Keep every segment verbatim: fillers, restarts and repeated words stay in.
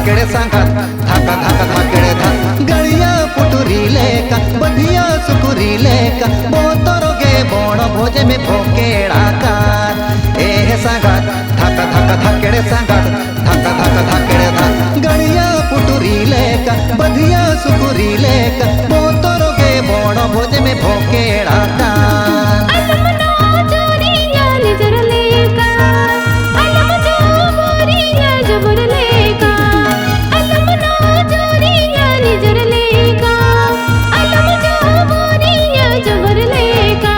ᱠᱮᱲᱮ ᱥᱟᱸᱜᱟᱛ, ᱫᱷᱟᱠᱟ ᱫᱷᱟᱠᱟ ᱫᱷᱟᱠᱮᱲᱮ ᱫᱷᱟ᱾ ᱜᱟᱹᱲᱤᱭᱟᱹ ᱯᱩᱴᱩᱨᱤ ᱞᱮᱠᱟ, ᱵᱟᱹᱫᱷᱤᱭᱟᱹ ᱥᱩᱠᱩᱨᱤ ᱞᱮᱠᱟ, ᱵᱚᱛᱚᱨ ᱜᱮ ᱵᱚᱲ ᱵᱷᱚᱡᱮ ᱢᱮ ᱵᱷᱚᱠᱮᱲ ᱟᱠᱟᱫ᱾ ᱮ ᱦᱮ ᱥᱟᱸᱜᱟᱛ, ᱫᱷᱟᱠᱟ ᱫᱷᱟᱠᱟ ᱫᱷᱟᱠᱮᱲᱮ ᱥᱟᱸᱜᱟᱛ, ᱫᱷᱟᱠᱟ ᱫᱷᱟᱠᱟ ᱫᱷᱟᱠᱮᱲᱮ ᱫᱷᱟ᱾ ᱜᱟᱹᱲᱤᱭᱟᱹ ᱯᱩᱴᱩᱨᱤ ᱞᱮᱠᱟ, ᱵᱟᱹᱫᱷᱤᱭᱟᱹ ᱥᱩᱠᱩᱨᱤ ᱞᱮᱠᱟ, ᱵᱚᱛᱚᱨ ᱜᱮ ᱵᱚᱲ ᱵᱷᱚᱡᱮ ᱢᱮ ᱵᱷᱚᱠᱮᱲ ᱟᱠᱟᱫ᱾ ᱟᱞᱚᱢ ᱱᱚᱡᱚᱨᱤᱧᱟ ᱱᱤᱡᱚᱨ ᱞᱮᱠᱟ, ᱟᱞᱚᱢ ᱡᱚᱵᱚᱨᱤᱧᱟ ᱡᱚᱵᱚᱨ ᱞᱮᱠᱟ, ᱟᱞᱚᱢ ᱱᱚᱡᱚᱨᱤᱧᱟ ᱱᱤᱡᱚᱨ ᱞᱮᱠᱟ, ᱟᱞᱚᱢ ᱡᱚᱵᱚᱨᱤᱧᱟ ᱡᱚᱵᱚᱨ ᱞᱮᱠᱟ᱾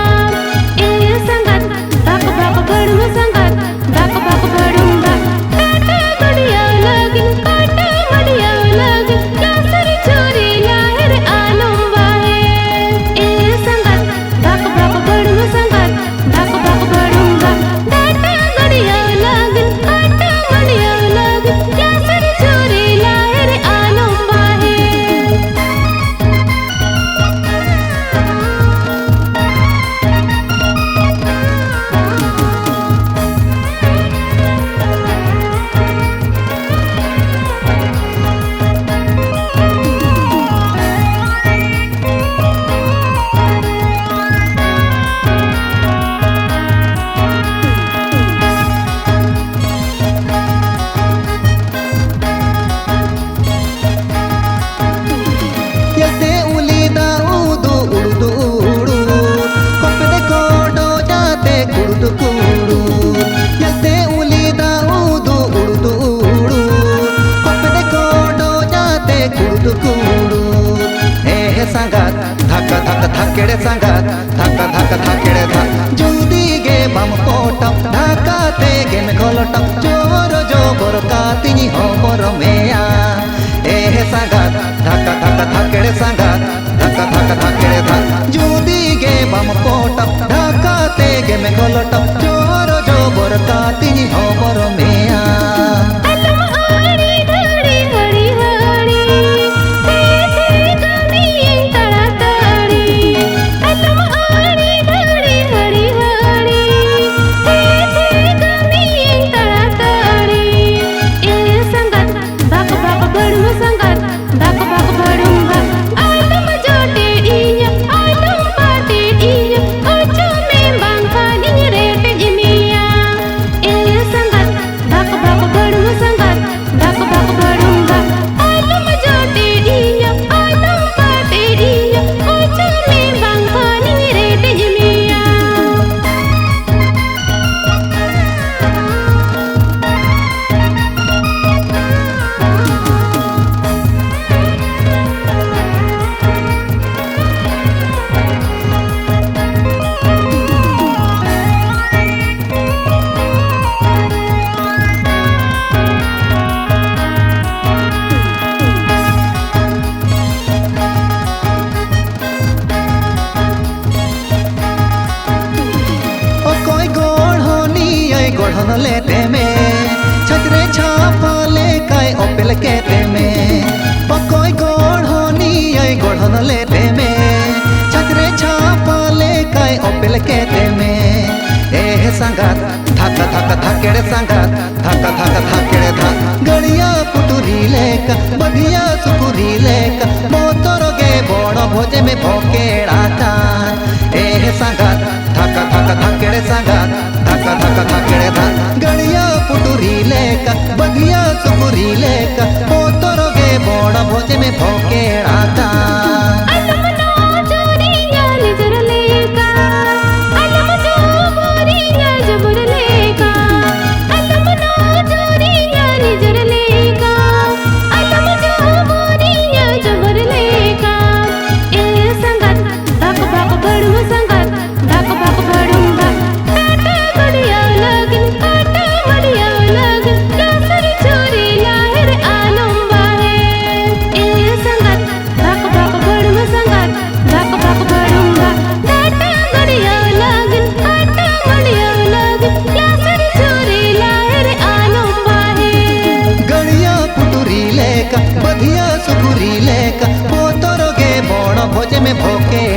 ᱮ ᱥᱟᱸᱜᱟᱛ, ᱵᱷᱟᱠ ᱵᱷᱟᱠ ᱵᱷᱟᱹᱲᱩᱢ ᱥᱟᱸᱜᱟᱛ, ᱵᱷᱟᱠ ᱵᱷᱟᱠ ᱵᱷᱟᱹᱲᱩᱢ ᱵᱷᱟᱠ᱾ ᱠᱟᱴᱟ ᱜᱟᱹᱰᱤᱭᱟᱹ ᱞᱟᱹᱜᱤᱫ, ᱠᱟᱴᱟ ᱢᱟᱹᱰᱤᱭᱟᱹ ᱞᱟᱹᱜᱤᱫ, ᱞᱟᱥᱮᱨ ᱪᱩᱨᱤ ᱞᱟᱦᱮᱨ ᱟᱞᱚᱢ ᱵᱟᱦᱮᱨ᱾ ᱮ ᱥᱟᱸᱜᱟᱛ, ᱵᱷᱟᱠ ᱵᱷᱟᱠ ᱵᱷᱟᱹᱲᱩᱢ ᱥᱟᱸᱜᱟᱛ, ᱵᱷᱟᱠ ᱵᱷᱟᱠ ᱵᱷᱟᱹᱲᱩᱢ ᱵᱷᱟᱠ᱾ ᱠᱟᱴᱟ ᱜᱟᱹᱰᱤᱭᱟᱹ ᱞᱟᱹᱜᱤᱫ, ᱠᱟᱴᱟ ᱢᱟᱹᱰᱤᱭᱟᱹ ᱞᱟᱹᱜᱤᱫ, ᱞᱟᱥᱮᱨ ᱪᱩᱨᱤ ᱞᱟᱦᱮᱨ ᱟᱞᱚᱢ ᱵᱟᱦᱮᱨ᱾ ᱧᱮᱞᱛᱮ ᱩᱞᱤ ᱫᱟᱜ ᱩᱫᱩ ᱩᱲᱩᱫᱩ ᱩᱲᱩ, ᱠᱚᱯᱮᱫᱮ ᱠᱚᱰᱚᱡᱟᱛᱮ ᱠᱩᱲᱩᱫᱩ ᱠᱩᱲᱩ᱾ ᱧᱮᱞᱛᱮ ᱩᱞᱤ ᱫᱟᱜ ᱩᱫᱩ ᱩᱲᱩᱫᱩ ᱩᱲᱩ, ᱠᱚᱯᱮᱫᱮ ᱠᱚᱰᱚᱡᱟᱛᱮ ᱠᱩᱲᱩᱫᱩ ᱠᱩᱲᱩ᱾ ᱮ ᱦᱮ ᱥᱟᱸᱜᱟᱛ, ᱫᱷᱟᱠᱟ ᱫᱷᱟᱠᱟ ᱫᱷᱟᱠᱮᱲᱮ ᱥᱟᱸᱜᱟᱛ, ᱫᱷᱟᱠᱟ ᱫᱷᱟᱠᱟ ᱫᱷᱟᱠᱮᱲᱮ ᱫᱷᱟ᱾ ᱡᱩᱫᱤ ᱜᱮ ᱵᱟᱢ ᱯᱚᱴᱟᱢ, ᱰᱷᱟᱠᱟ ᱛᱮᱜᱮᱢ ᱜᱷᱚᱞᱚᱴᱟᱢ, ᱡᱚᱵᱚᱨ ᱡᱚᱵᱚᱨ ᱠᱟᱛᱤᱧ ᱦᱚᱵᱚᱨ ᱢᱮᱭᱟ᱾ ᱮ ᱦᱮ ᱥᱟᱸᱜᱟᱛ, ᱫᱷᱟᱠᱟ ᱫᱷᱟᱠᱟ ᱫᱷᱟᱠᱮᱲᱮ ᱥᱟᱸᱜᱟᱛ, ᱫᱷᱟᱠᱟ ᱫᱷᱟᱠᱟ ᱫᱷᱟᱠᱮᱲᱮ ᱫᱷᱟ᱾ ᱡᱩᱫᱤ ᱜᱮ ᱵᱟᱢ ᱯᱚᱴᱟᱢ, ᱰᱷᱟᱠᱟ ᱛᱮᱜᱮᱢ ᱜᱷᱚᱞᱚᱴᱟᱢ, ᱡᱚᱵᱚᱨ ᱡᱚᱵᱚᱨ ᱠᱟᱛᱤᱧ ᱦᱚᱵᱚᱨ ᱢᱮᱭᱟ᱾ ᱟᱞᱚᱢ ᱟᱹᱲᱤ ᱫᱷᱟᱹᱲᱤ ᱦᱟᱹᱲᱤ ᱦᱟᱹᱲᱤ, ᱛᱷᱤᱨ ᱛᱷᱤᱨ ᱠᱟᱹᱢᱤᱭᱟᱹᱧ ᱛᱟᱲᱟ ᱛᱟᱹᱲᱤ᱾ ᱟᱞᱚᱢ ᱟᱹᱲᱤ ᱫᱷᱟᱹᱲᱤ ᱦᱟᱹᱲᱤ ᱦᱟᱹᱲᱤ, ᱛᱷᱤᱨ ᱛᱷᱤᱨ ᱠᱟᱹᱢᱤᱭᱟᱹᱧ ᱛᱟᱲᱟ ᱛᱟᱹᱲᱤ᱾ ᱮ ᱥᱟᱸᱜᱟᱛ, ᱞᱮᱫᱮ ᱢᱮ, ᱪᱷᱟᱪᱨᱮ ᱪᱷᱟᱯᱟ ᱞᱮᱠᱟᱭ ᱚᱯᱮᱞ ᱠᱮᱫᱮ ᱢᱮ᱾ ᱚᱠᱚᱭ ᱜᱚᱲᱦᱚᱱᱤᱭᱟᱹᱭ ᱜᱚᱲᱦᱚᱱ ᱞᱮᱫᱮ ᱢᱮ, ᱪᱷᱟᱪᱨᱮ ᱪᱷᱟᱯᱟ ᱞᱮᱠᱟᱭ ᱚᱯᱮᱞ ᱠᱮᱫᱮ ᱢᱮ᱾ ᱮ ᱥᱟᱸᱜᱟᱛ, ᱫᱷᱟᱠᱟ ᱫᱷᱟᱠᱟ ᱫᱷᱟᱠᱮᱲ ᱥᱟᱸᱜᱟᱛ, ᱫᱷᱟᱠᱟ ᱫᱷᱟᱠᱟ ᱫᱷᱟᱠᱮᱲ ᱫᱷᱟᱠ᱾ ᱜᱟᱹᱲᱤᱭᱟᱹ ᱯᱩᱴᱩᱨᱤ ᱞᱮᱠᱟ, ᱵᱟᱹᱜᱷᱤᱭᱟᱹ ᱥᱩᱠᱨᱤ ᱞᱮᱠᱟ, ᱵᱚᱛᱚᱨ ᱜᱮ ᱵᱚᱲ ᱵᱷᱚᱡᱮ ᱢᱮ ᱵᱷᱚᱠᱮᱲ ᱟᱠᱟᱱ᱾ ᱮ ᱥᱟᱸᱜᱟᱛ, ᱫᱷᱟᱠᱟ ᱫᱷᱟᱠᱟ ᱫᱷᱟᱠᱮᱲ ᱥᱟᱸᱜᱟᱛ, ᱫᱷᱟᱠᱟ ᱫᱷᱟᱠᱟ ᱫᱷᱟᱠᱮᱲ ᱫᱷᱟᱠ᱾ ᱜᱟᱹᱲᱤᱭᱟᱹ ᱯᱩᱴᱩᱨᱤ ᱞᱮᱠᱟ, ᱵᱟᱹᱜᱷᱤᱭᱟᱹ ᱥᱩᱠᱨᱤ ᱞᱮᱠᱟ, ᱵᱚᱛᱚᱨ ᱜᱮ ᱵᱚᱲ ᱵᱷᱚᱡᱮ ᱢᱮ ᱵᱷᱚᱠᱮᱲ ᱟᱠᱟᱱ᱾ ᱟᱞᱚᱢ ᱱᱚᱡᱚᱨᱤᱧᱟ ᱱᱤᱡᱚᱨ ᱞᱮᱠᱟ, ᱟᱞᱚᱢ ᱡᱚᱵᱚᱨᱤᱧᱟ ᱡᱚᱵᱚᱨ ᱞᱮᱠᱟ, ᱟᱞᱚᱢ ᱱᱚᱡᱚᱨᱤᱧᱟ ᱱᱤᱡᱚᱨ ᱞᱮᱠᱟ, ᱟᱞᱚᱢ ᱡᱚᱵᱚᱨᱤᱧᱟ ᱡᱚᱵᱚᱨ ᱞᱮᱠᱟ᱾ ᱮ ᱥᱟᱸᱜᱟᱛ, ᱵᱟᱠ ᱵᱟᱠ ᱵᱟᱹᱲᱩᱢ ᱥᱟᱸᱜᱟᱛ, ᱵᱟᱠ ᱵᱟᱠ ᱵᱟᱹᱲᱩᱢ ᱵᱟᱠ᱾ ᱠᱟᱴᱟ ᱜᱟᱹᱲᱤᱭᱟᱹ ᱞᱟᱹᱜᱤᱫ, ᱠᱟᱴᱟ ᱢᱟᱹᱲᱤᱭᱟᱹ ᱞᱟᱹᱜᱤᱫ, ᱞᱟᱥᱟᱨ ᱪᱷᱩᱨᱤ ᱞᱟᱦᱮᱨ ᱟᱞᱚᱢ ᱵᱟᱦᱮᱨ᱾ ᱮ ᱥᱟᱸᱜᱟᱛ, ᱵᱟᱠ ᱵᱟᱠ ᱵᱟᱹᱲᱩᱢ ᱥᱟᱸᱜᱟᱛ, ᱵᱟᱠ ᱵᱟᱠ ᱵᱟᱹᱲᱩᱢ ᱵᱟᱠ᱾ ᱠᱟᱴᱟ ᱜᱟᱹᱲᱤᱭᱟᱹ ᱞᱟᱹᱜᱤᱫ, ᱠᱟᱴᱟ ᱢᱟᱹᱲᱤᱭᱟᱹ ᱞᱟᱹᱜᱤᱫ, ᱞᱟᱥᱟᱨ ᱪᱷᱩᱨᱤ ᱞᱟᱦᱮᱨ ᱟᱞᱚᱢ ᱵᱟᱦᱮᱨ᱾ ᱜᱟᱹᱲᱤᱭᱟᱹ ᱯᱩᱴᱩᱨᱤ ᱞᱮᱠᱟ, ᱵᱟᱹᱜᱷᱤᱭᱟᱹ ᱥᱩᱠᱨᱤ ᱞᱮᱠᱟ, ᱵᱚᱛᱚᱨ ᱜᱮ ᱵᱚᱲ ᱵᱷᱚᱡᱮ ᱢᱮ ᱵᱷᱚᱠᱮᱲ